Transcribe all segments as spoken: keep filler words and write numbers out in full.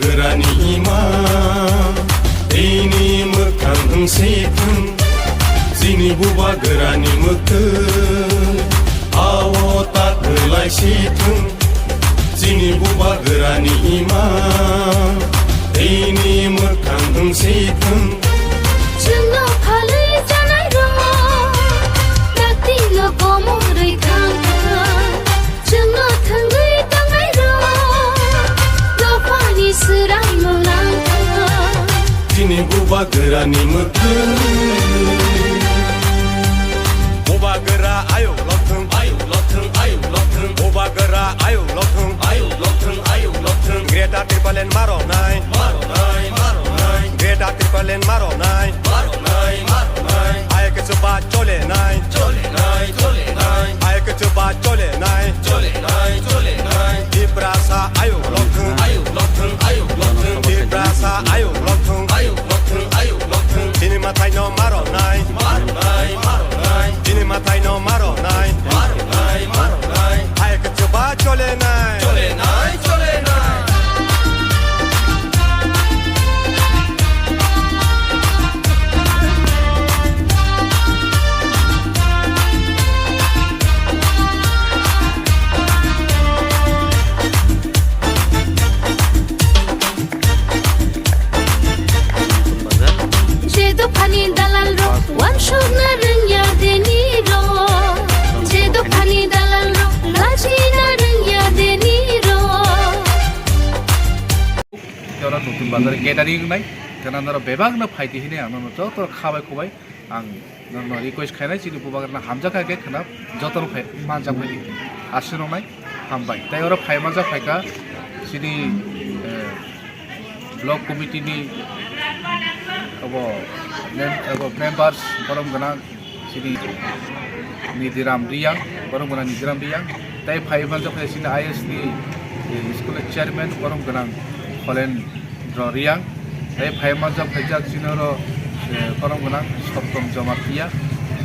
Grani ima, ini mwkhang wng si thung, chini bubagrani mwkhwng, ao ta kwlai si thung, chini bubagrani ima, ini mwkhang wng si thung. Chwngno phalwi chanai rok, taktino komorwi thang thang. Chwngno thwngwi tongnairok, dophani swraimung langthang. Chini bubagrani mwkhwng. Bubagra ayuk lokthwng, ayuk lokthwng, ayuk lokthwng. Bubagra ayuk lokthwng, ayuk lokthwng, ayuk lokthwng. Greater Tipraland maronai, maronai, maronai. Greater Tipraland maronai, maronai, maronai. Ayuk chuba cholenai, cholenai, cholenai. Ayuk chuba cholenai, cholenai, cholenai. Tiprasa ayuk lokthwng, ayuk lokthwng, ayuk lokthwng. Tiprasa ayuk lokthwng, ayuk lokthwng, ayuk lokthwng. Chini mathaino maronai, maronai, maronai. Chini mathaino maronai, maronai, maronai. Ayuk chuba cholenai, cholenai, cholenai. Je dophani dalal rok, wansukna rwngya deni rok. Je dophani dalal rok, lachina rwngya deni rok. Oro Nutun Bazar catering wngnai, gana norok bebakno phaidi hinwi ang nono joto khabai khubai ang norno request khainai, chini bubagrano hamjakha khe khna jotono phai manjak phai di. Aswk wngnai, hambai. Tei oro phai manjak phaikha chini, eh, block committee ni obo mem-, obo members borom gwnang. Chini Nidiram Riyang, borom gwnang Nidiram Riyang, tei phai manjak phai chini I S ni, eh, school ni chairman, borom gwnang Holendra Riyang, tei phai manjak phaijak chini oro, eh, borom gwnang Sottom Jamatia,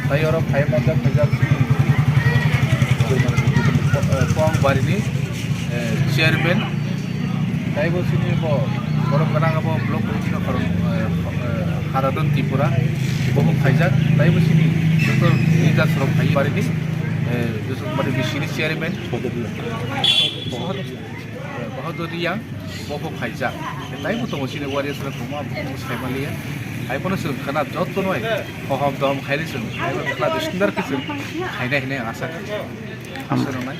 tei oro phai manjak phaijak chini, eh, Kong Bari ni, eh, chairman, tei bo chini bo borom gwnang abo block committee no khorang, eh, eh, Haradon Tripura, bo bo khaijak, tei bo chini joto leaders rok phai barini, eh, Yusuf Malik Bishiri chairman, eh, Bahadur Riyang, bo bo khaijak. Tei bo tongo chini warriors rok kwbangma, bo bo sai manliya. Hai phano chwng khna joto noi, hohom dohom khaini chwng, hai bo khna sundar khe chwng khainai hinwi asa khaio. Asa rwnai.